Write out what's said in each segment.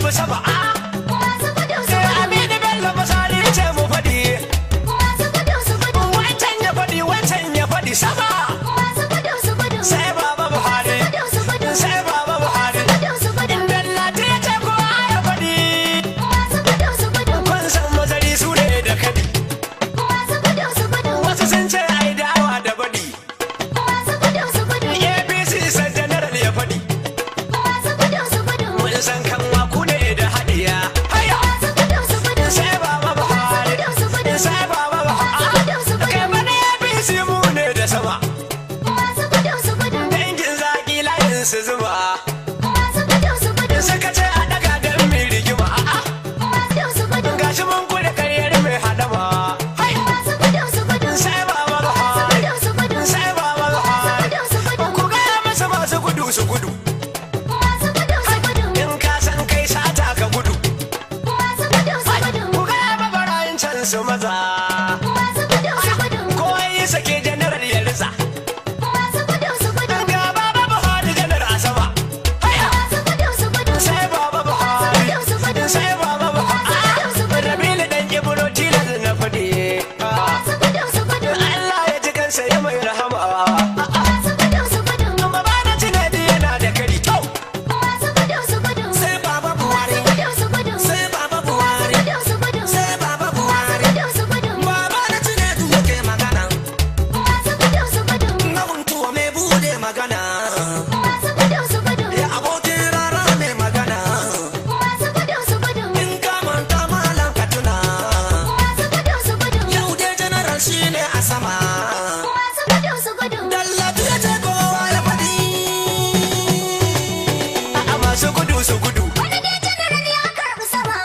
karbi sama. Masu gudu su gudu. Aminu Bello Masari ya ce mu faɗi. Masu gudu su gudu. Wancan ya faɗi, wancan ya faɗi sama. Masu gudu su gudu. Sai Baba Buhari. Gudu su gudu. Sai Baba Buhari. Gudu su gudu. Dallati ya ce kowa ya faɗi. Masu gudu su gudu. Kun san mazari su ne da kadi. Masu gudu su gudu. Wasu sun ce ai dawa da baɗi. Masu gudu su gudu. APC san general ya faɗi. Masu gudu su gudu. Mun san kan ku ne da haɗiya. Haya! Masu gudu su gudu. Sai Baba Buhari. Gudu su gudu. Sai Baba Buhari. Gudu su gudu. Kai mana APC mu ne da sama. Masu gudu su gudu. Dangin zaki layin su zuba. Masu gudu su gudu. Suka ce a daga don mai rigima. A'a, Masu gudu su gudu. gashi mun kure karyar mai hadama. Hai! Masu gudu su gudu. Sai Baba Buhari. Gudu su gudu. Sai Baba Buhari. Gudu su gudu. Ku gaya masa masu gudu su gudu. Masu gudu su gudu. In ka san kai sata ka gudu. Masu gudu su gudu. Ku gaya ma barayin can su maza. Masu gudu su gudu. Kowa yi sake janar ya ritsa. Masu gudu su gudu. Ga Baba Buhari janar a sama. Haya! Masu gudu su gudu. Sai Baba Buhari. Gudu su gudu. Sai Baba Buhari. Gudu su gudu. Rabilu dan Ibro tilas na faɗi. Masu gudu su gudu. Allah ya ji kansa ya mai rahama. Masu gudu su gudu. Amma ba na tunani yana da kari. To! Masu gudu su gudu. Sai Baba Buhari. Gudu su gudu. Sai Baba Buhari. Gudu su gudu. Sai Baba Buhari. Gudu su gudu. Baba na Chinedu yake magana. Masu gudu su gudu. Na huntuwa mai bude magana. Masu gudu su gudu. Ya abokin rara mai magana. Masu gudu su gudu. In ka manta malam ka tuna. Masu gudu su gudu. Yau dai general shine a sama. Masu gudu su gudu. Dallatu ya ce kowa ya faɗi. A'a masu gudu su gudu. Wani dai janaral ya karɓi sama.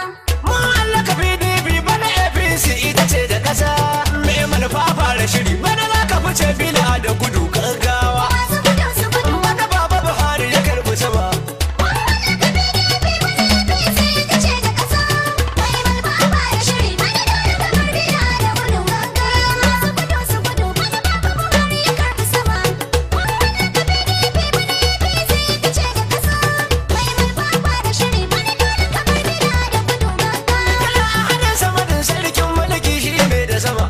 Mun hallaka PDP bana APC ita ce da ƙasa. Mai manufa fara shiri bana za ka fice bila da gudu gaggawa. Masu gudu su gudu. Bana Baba Buhari ya karbi sama. Mallaka PDP wani APC ita ce da ƙasa. Mai malfa fara shiri bana dole kamar bila da gudu gaggawa. Masu gudu su gudu. Bana Baba Buhari ya karɓi sama. Mallaka PDP wani APC ita ce da ƙasa. Mai malfa fara shiri bana dole kamar bila da gudu gaggawa. Kana hannun sama din sarkin mulki shi mai da sama.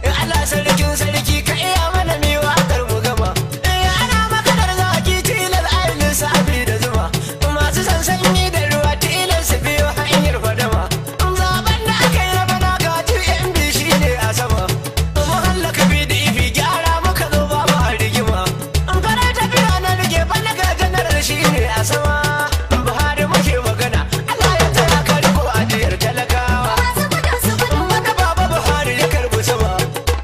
In Allah sarkin sarki ka iya mana mi waƙar mu gama. In ana maganar zaki tilas ainihin safi da zuma. Masu san sanyi da ruwa tilas su biyo hanyar fadama. Zaben da aka yi na bana ga GMB shi ne a sama. Mu hallaka PDP gyara muka zo ba mu a rigima. In fara tafiya na rige bana ga janar shi ne a sama. Buhari muke magana Allah ya tara ka riko ajiyar talakawa. Masu gudu su gudu. Bana Baba Buhari ya karbi sama.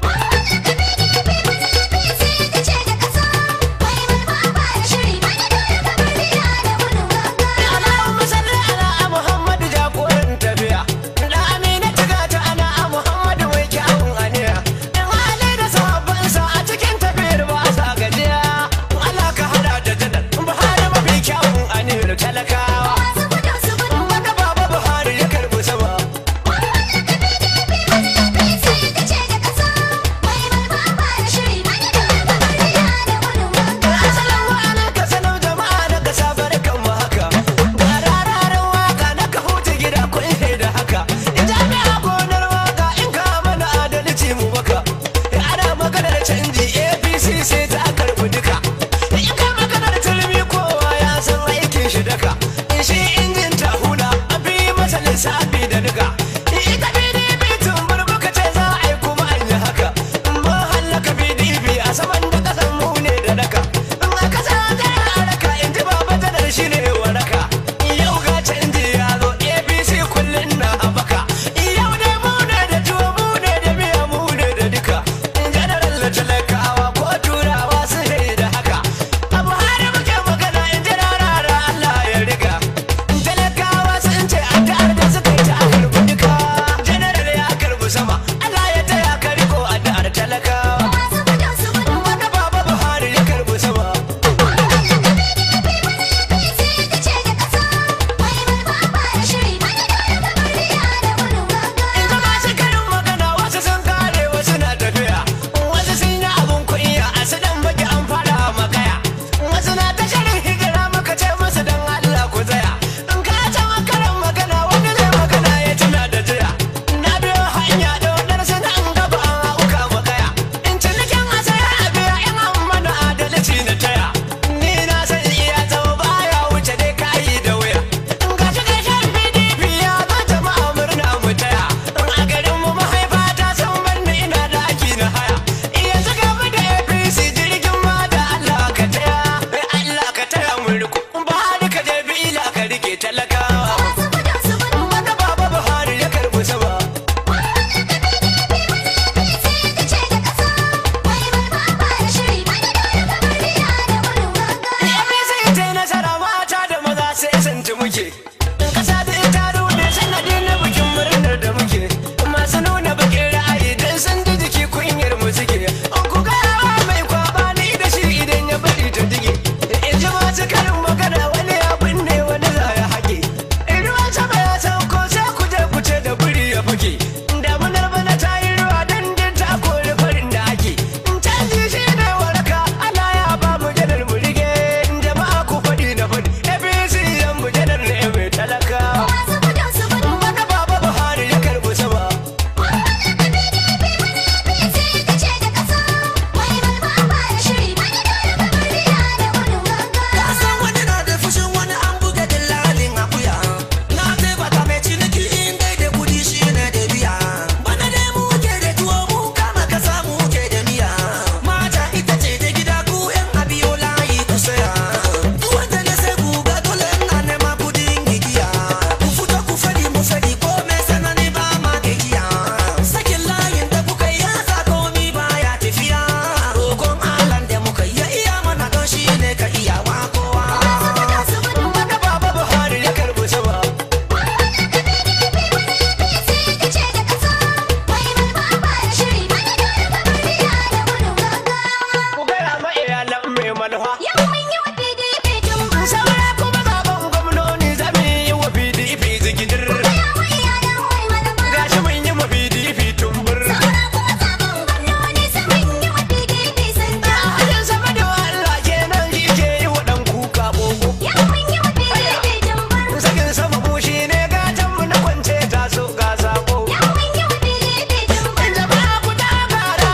Mallaka PDP wani APC ita ce da ƙasa. Mai malfa fara shiri bana dole kamar bila da gudu gaggawa. Allahumma salli ala Muhammadu jagoran tafiya. Da Amina ta ana Muhammadu mai kyawun aniya. In hali da sahabbansa a cikin tafiyar ba sa gajiya. Allah ka hada da janar Buhari mafi kyawun aniyar talakawa. Masu gudu su gudu. Bana Baba Buhari ya karbi sama. Mallaka PDP wani APC ita ce da ƙasa. Mai malfa fara shiri bana dole kamar bila da gudu gaggawa. Assalamu alaikum salam jama'a na kasa barkan mu haka. Ga rararin waka na ka huta gida kun da haka. Jami'a gonar waka in ka mana adalci mu baka. Ana maganar canji APC sai ta karbi duka. In ka maganar turmi kowa ya san aikin shi daka. Shi Talakawa. Masu gudu su gudu. Bana Baba Buhari ya karbi sama. Mun mallaka PDP, bana APC ita ce da ƙasa. Mai malfa fara shiri, bana dole kamar biya da gudun gaggawa. APC ta yi nasara, mata da maza sai santi muke. Kasa da ita rune sanadi na bikin murnar da muke. Masu nuna bakin ra'ayi dan sun ji jiki kunyar mu suke. In ku gaya mai kwaba ni da shi idan ya bari ta dige. In ji masu karin magana, wani ya binne wani za ya haƙe. In ruwan sama ya sauko, sai ku je ku ce da biri ya fake. Damunar bana ta yi ruwa dan din ta kori farin da ake. Canji shi ne waraka, Allah ya ba mu Janar mu rige. Jama'a ku faɗi na faɗi, APC yan mu Janar ne mai talaka. Masu gudu su gudu. Bana Baba Buhari ya karbi sama. Mun mallaka PDP, bana APC ita ce da ƙasa. Mai malfa fara shiri, bana dole kamar biya da gudun gaggawa. Ka san wani na da fushin wani, an buga dillalin akuya. Na tabbata mai ciniki in dai da kudi shi ne da biya. Bana dai mu ke da tuwo, mu kama kasa, mu ke da miya. Mata ita ce da gida, ku yan abiyo layi ku saya. Duk wanda na sai guga dole ina nema kudin gigiya. Ku fito ku fadi mu fadi, ko mai sanani ba ma gajiya. Sakin layin da kuka yi ya sa komi baya tafiya. Roƙon Allah da muka yi ya iya mana, don shi ne ka iya wa kowa. Masu gudu su gudu. Bana Baba Buhari ya karbi sama. Mun mallaka PDP, bana APC ita ce da ƙasa. Mai malfa fara shiri, bana dole kamar biya da gudun gaggawa. Ku gaya ma iyalan mai manufa. Yau mun yi wa PDP tumbur. Saura kuma zaben gwamnoni, za mu yi wa PDP zigidir. Gaya wa iyalan mai malfa. Gashi mun yi wa PDP tumbur. Saura kuma zaben gwamnoni, sai mun yi wa PDP sanda. Halin sama da Allah kenan, shi ke yi wa ɗan kuka bogo. Yau mun yi wa PDP tumbur. Sakin sama mu shi ne gatan mu na kwance ta so ga sako. Yau mun yi wa PDP tumbur. Jama'a ku ta kara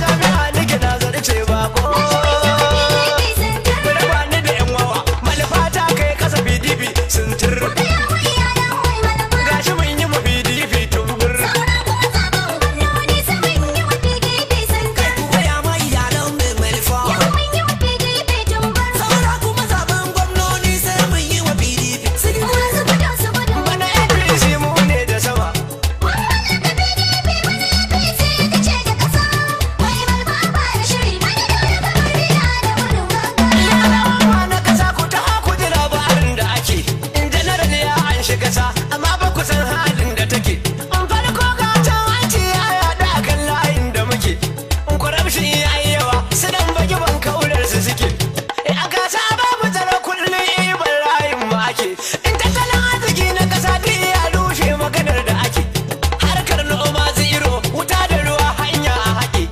jami'a nake na zarce bako. Gashi mun yi wa PDP sanda. Raba ni da yan wawa, manufa ta kai kasa, PDP sun tur. Gaya wa iyalan mai malfa. Gashi mun yi wa PDP tumbur. Saura kuma zaben gwamnoni, sai mun yi wa PDP sanda. Ku gaya ma iyalan mai malfa. Yau mun yi wa PDP tumbur. Saura kuma zaben gwamnoni, sai mun yi wa PDP. Masu gudu su gudu. Bana APC mu ne da sama. Mun mallaka PDP, bana APC ita ce da ƙasa. Mai malfa fara shiri, bana dole kamar biya da gudun gaggawa. Yarawa na kasa, ku ta ku ji labarin da ake. In Janar ya an shi kasa, amma ba ku san halin da take. In farko ga can hanci ya yaɗu a kan layin da muke. In corruption ya yi yawa, su dan baki ban kaular su suke. A kasa babu tsaro, kullum iban rayin mu ake. In tattalin arziki na kasa duk ya rushe, maganar da ake. Harkar noma zero, wuta da ruwa, hanya a haƙe.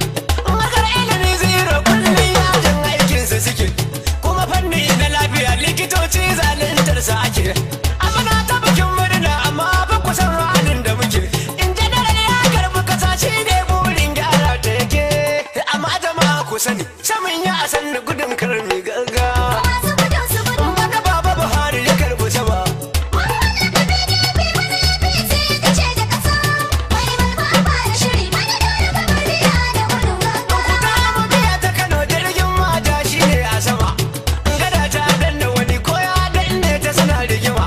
Harkar ilimi zero, kullum yajin aikinsu suke. Kuma fanni na lafiya, likitoci zaluntar su ake. Amma na ta bikin murna, amma ba ku san halin da muke. In Janar ya karbi kasa, shi ne burin gyara ta yake. Amma jama'a ku sani, samin ya san gudun karmi gaggawa. Masu gudu su gudu. Bana Baba Buhari ya karbi sama. Mun mallaka PDP, bana APC ita ce da ƙasa. Mai malfa fara shiri, bana dole kamar biya da gudun gaggawa. Ta mu biya ta Kano, jirgin mata shi ne a sama. Gada ta danna wani, ko ya danne ta suna rigima.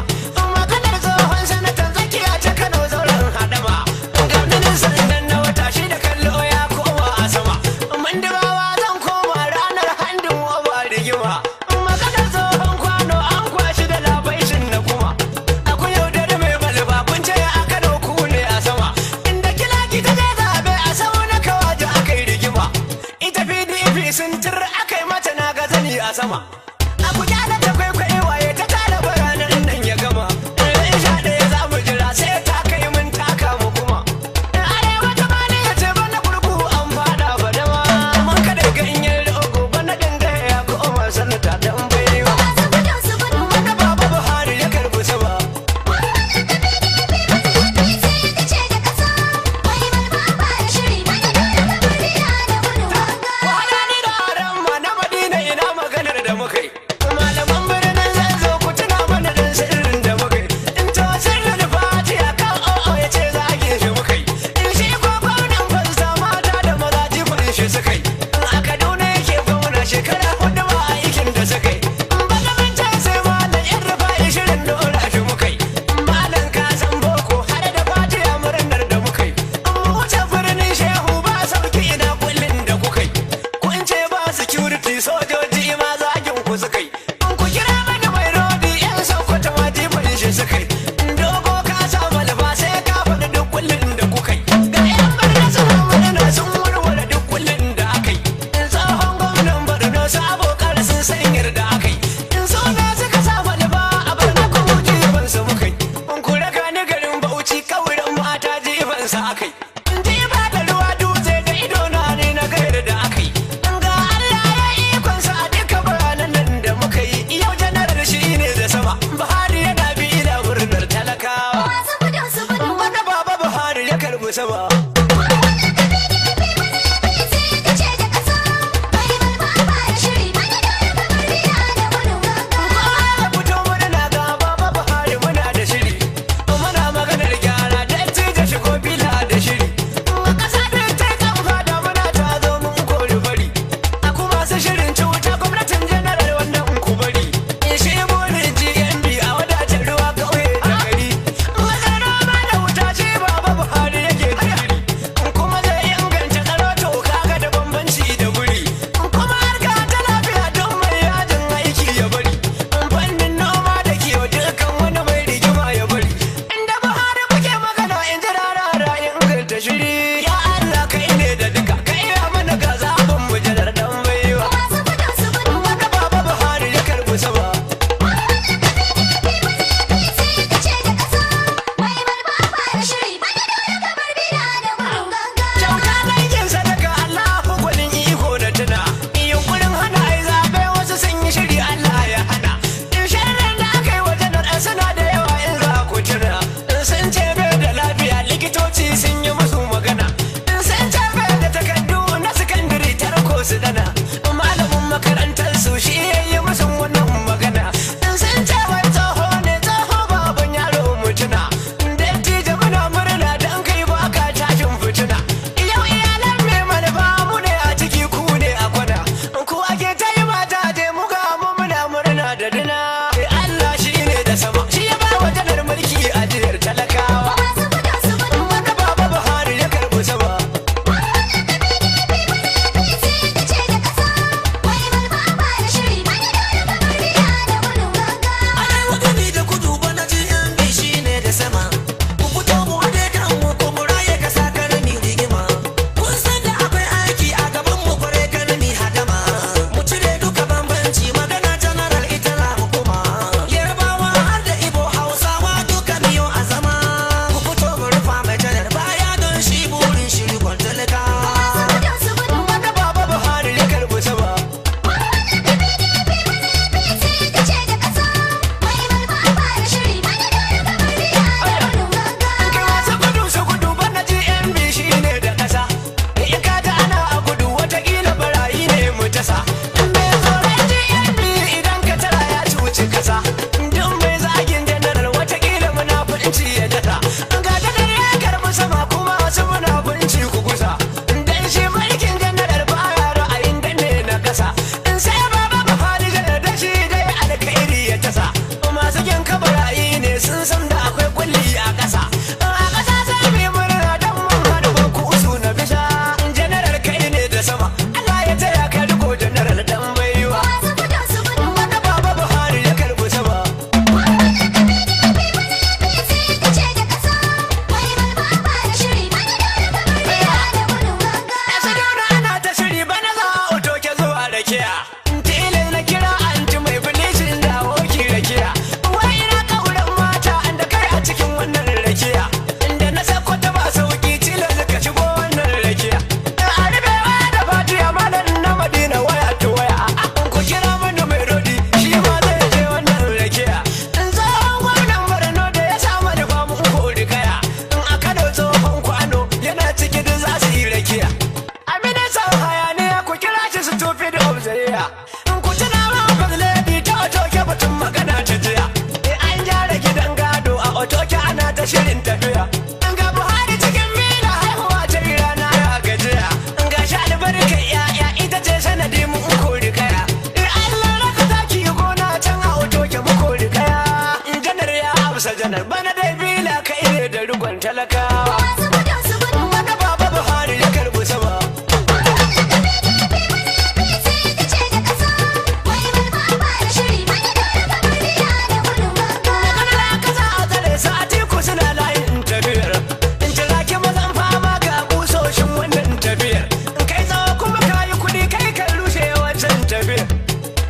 sama. Ya fito murna ga Baba Buhari muna da shiri. Muna maganar gyara dan cije shigo bila da shiri. Ƙasa ɗin ta kamfa da muna ta zo mun kori bari. A kuma su shirin cuta gwamnatin janaral wannan ku bari. In shi burin GMB a wadatar ruwa ƙauye da gari. Matsalar noma da wuta shi Baba Buhari yake da shiri. Kuma zai inganta tsaro to kaga da bambanci da guri. Kuma harka ta lafiya don mai yajin aiki ya bari. Fannin noma da kiwo dukkan wani mai rigima ya bari. Inda Buhari kuke magana in ji rarara inganta shiri. Ya Allah kai ne da duka kai ya mana ga zaɓin mu janar dan baiwa. Wanda Baba Buhari ya karɓi sama. Kyauta dangin sadaka Allahu gwanin iko da tuna. Yunkurin hana ai zaɓe wasu sun yi shiri Allah ya hana. In sharrin da aka yi wa janar an suna da yawa in za ku tuna. In sun ce bai da lafiya likitoci sun yi musu magana. In sun ce bai da takardu na sakandare tarko su dana. Malamin makarantar su shi ya yi musu wannan magana. In sun ce wai tsoho ne tsoho baban yaro mutuna. Dattijo muna murna dan kai ba ka tashin fitina. Yau iyalan mai manufa mu ne a ciki ku ne a kwana. Ku ake ta yi mata je mu ga mu muna murna da dina. Allah shi ne da sama shi ya ba wa janar mulki ajiyar talakawa. Wanda Baba Buhari ya karɓi sama. Arewa gami da kudu bana GMB shine da sama. Ku fito mu haɗe kanmu ko mu raye kasa kar mu rigima. Kun san da akwai aiki a gaban mu kware kar mu hadama. Mu cire duka bambanci magana general ita za mu kuma. Yarbawa har da Ibo Hausawa duka miyo azama. Ku fito mu rufa mai janar baya don shi burin shi rikon talaka. Wanda Baba Buhari ya karɓi sama. Kai masu gudu su gudu bana GMB shi ne da ƙasa. In ka ji ana a gudu watakila barayi ne mu tasa. Mai tsoron GMB idan ka tara ya cuci kasa. Duk mai zagin janaral watakila munafunci ya dasa. Ga janar ya karɓi sama kuma wasu munafunci ku gusa. Dan shi mulkin janaral baya ra'ayin danne na ƙasa. In sai Baba Buhari janar da shi dai alkhairi ya tasa. Masu yin kabarayi ne sun san da akwai kulli a ƙasa. A ƙasa sai mai murna don mun haɗu ba ku usu na bisa. Janaral kai ne da sama. Allah ya taya ka riko janaral dan baiwa. Wanda Baba Buhari ya karɓi sama. Sadona ana ta shiri bana za a otoke zuwa rakiya. Tilin na kira anti mai bilishin dawo ki rakiya. Wai ina kauran mata an da kai a cikin wannan rakiya. Inda na sako ta ba sauki tilin ka shigo wannan rakiya. A rubewa da fatiya malam na Madina waya to waya. Ku kira mani mai rodi shi ma zai je wannan rakiya. In tsohon gwamnan Borno da ya sa manufa mun kori kaya. In a Kano tsohon kwano yana ciki duk za su yi rakiya. Amina san hayaniya ku kira shi su tufi da obzariya. In ku tuna ma Lady ta otoke batun magana ta jiya. An gyara gidan gado a otoke ana ta shirin tafiya. In ga Buhari cikin mila haihuwa ta yi rana ya gajiya. In ga shi albarkar 'ya'ya ita ce sanadi mu kori kaya. In Allah raka zaki gona can a otoke mu kori kaya. In janar ya amsa janar bana dai bila kai ne da rigon talakawa. Wanda Baba Buhari ya karɓi sama. Maganar kasa a tsare su a teku suna layin tafiyar. In tiraki mazan fama ga kusoshin wannan tafiyar. In kai tsawo kuma kayi kuɗi kai kan rushe wancan tafiyar.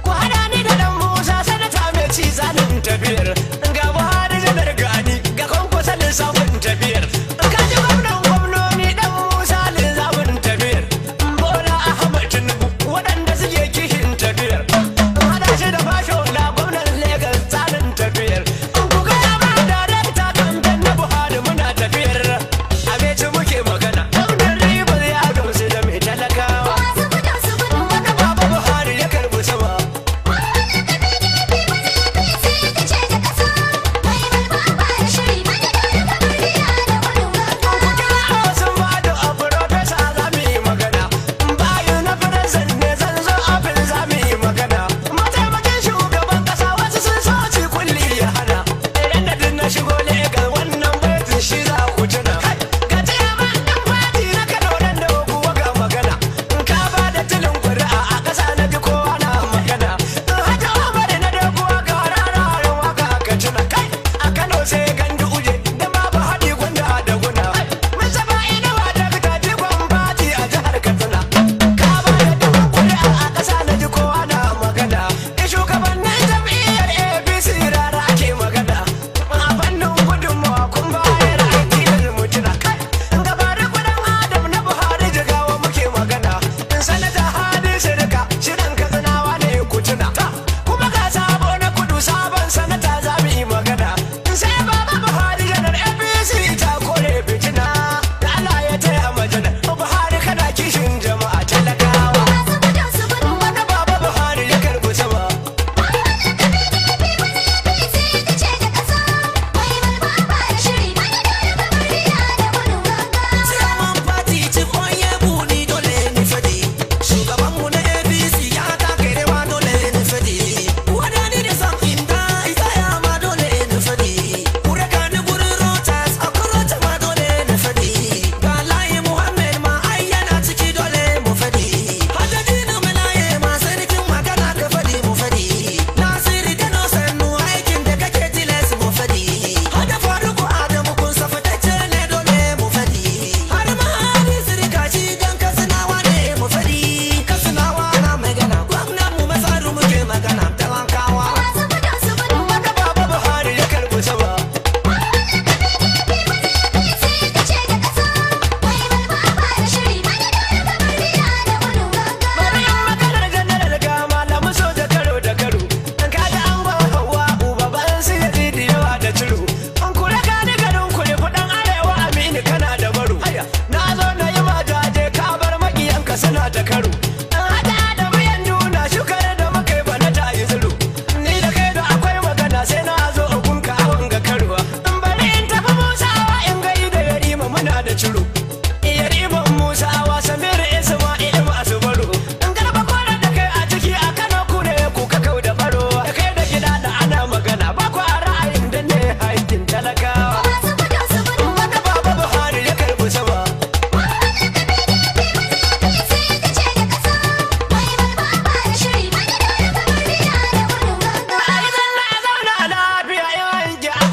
Ku haɗa ni da ɗan Musa sanata mai ci zanin tafiyar. Ga Buhari janar gani ga kwankwasa lissafin tafiyar.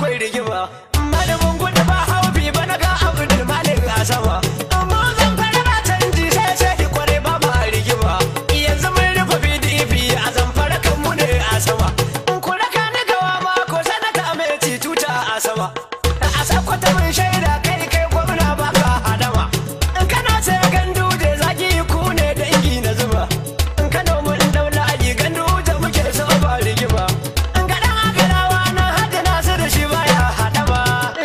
akwai rigima. Malamin gudu ba haufi bana ga Abdul Malik a sama. Amma zan fara ba canji sai sai kware ba ma rigima. Yanzu mun rufe PDP a Zamfara kan mu ne a sama. Ku raka ni gawa mako sanata mai tuta a sama. A sakwata mun shaida kai kai gwamna baka hadama. In kana sai gandu da zaki ku ne dangi na zuba. In kano mun daula aji gandu da muke so ba rigima. In ga dan agarawa na hada nasu da shi baya hadama.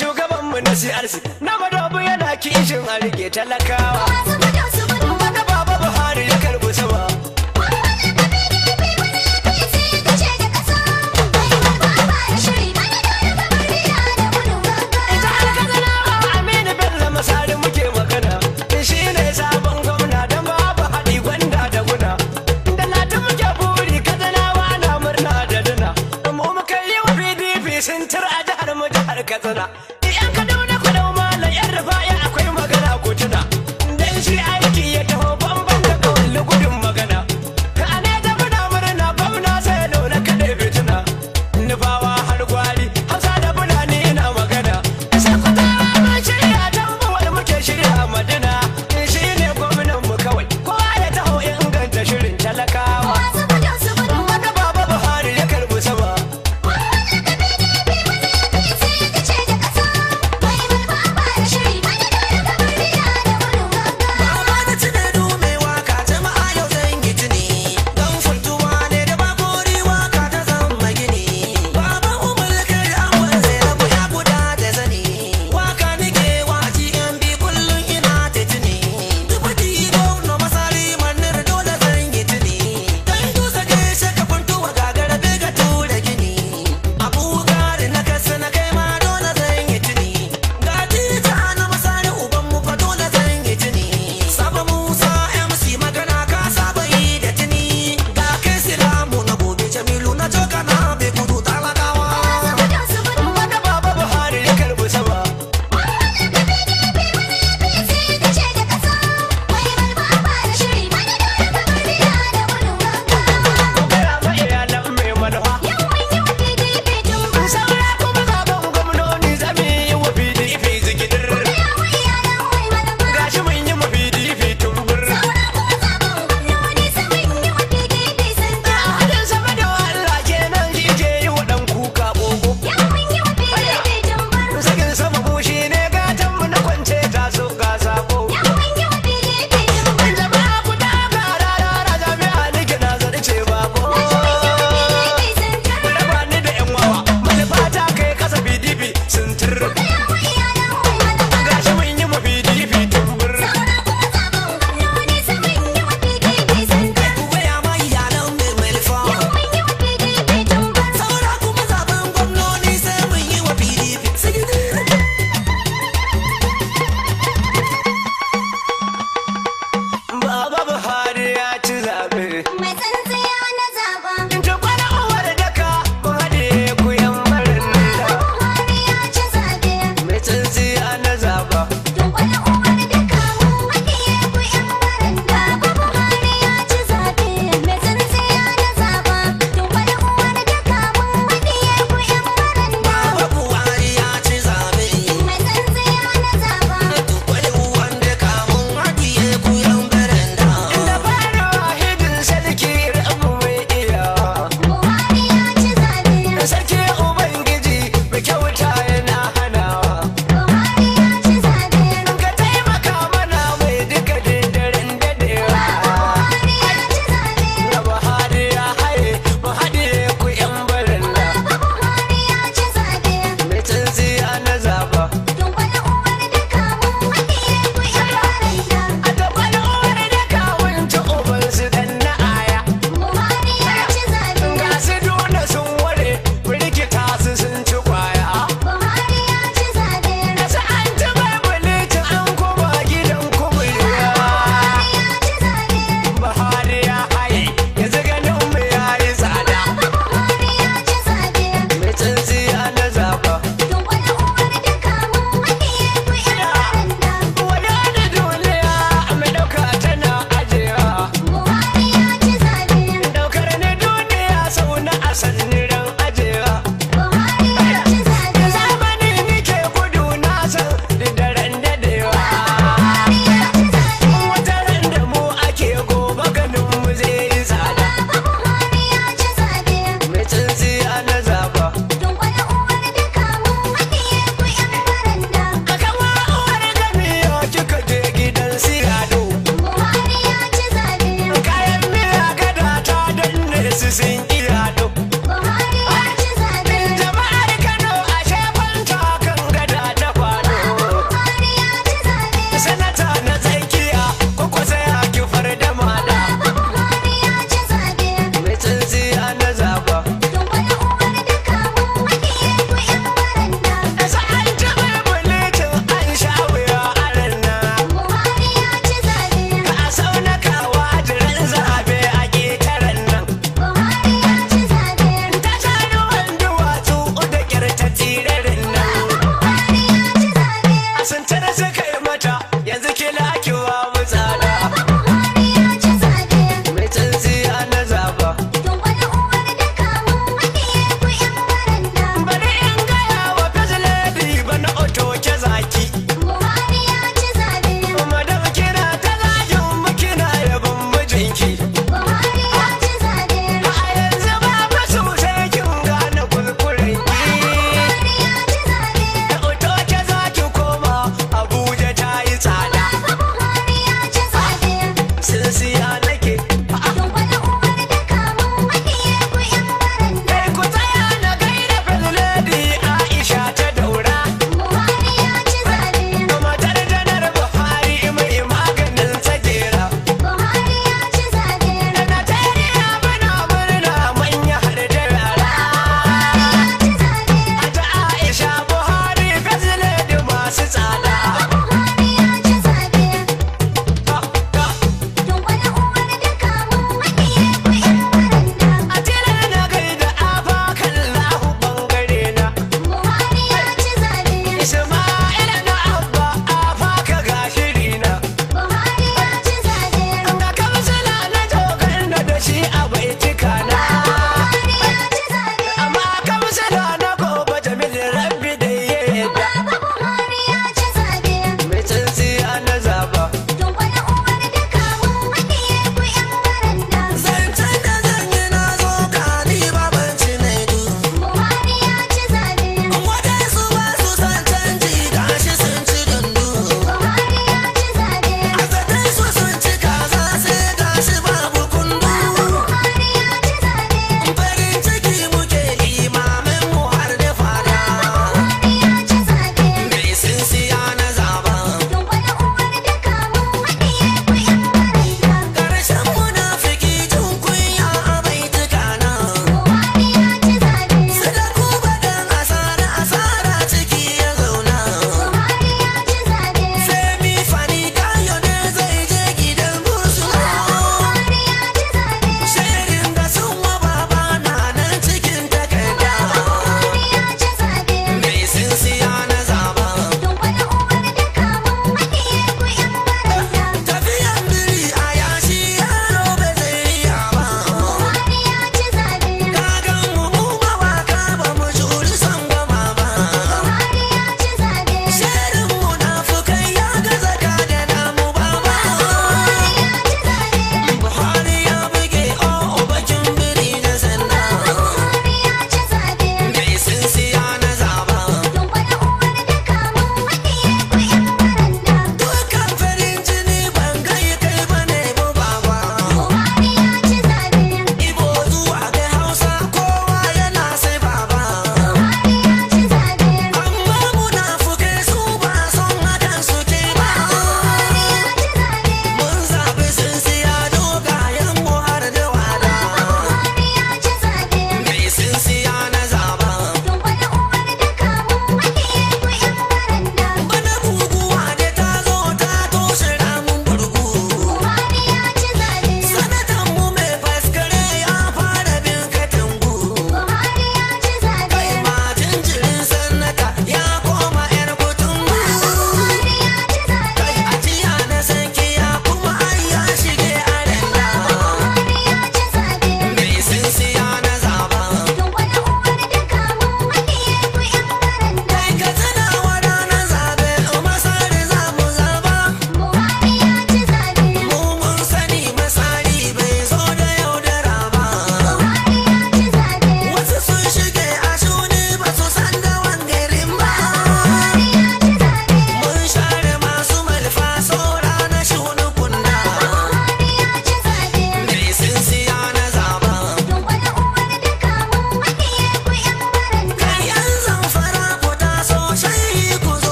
Shugaban mu na CRC na madobi yana kishin a rike talakawa. Masu gudu su gudu. Bana baba Buhari ya karbi sama. Mun mallaka PDP wani APC ta ce da ƙasa. Mai malfa a fara shiri bana dole kamar bida da gudun Ita gaggawa. alkazanawa Aminu Bello Masari muke magana. Shi ne sabon gwamna don babu haɗi gwanda da guna. Da lati muke buri kazanawa na murna da duna. Mu muka yi wa PDP sun tir a jihar mu jihar Katsina. Yan Kaduna ku dau malam yan Rufa'i akwai magana ku tuna. Dan shi ai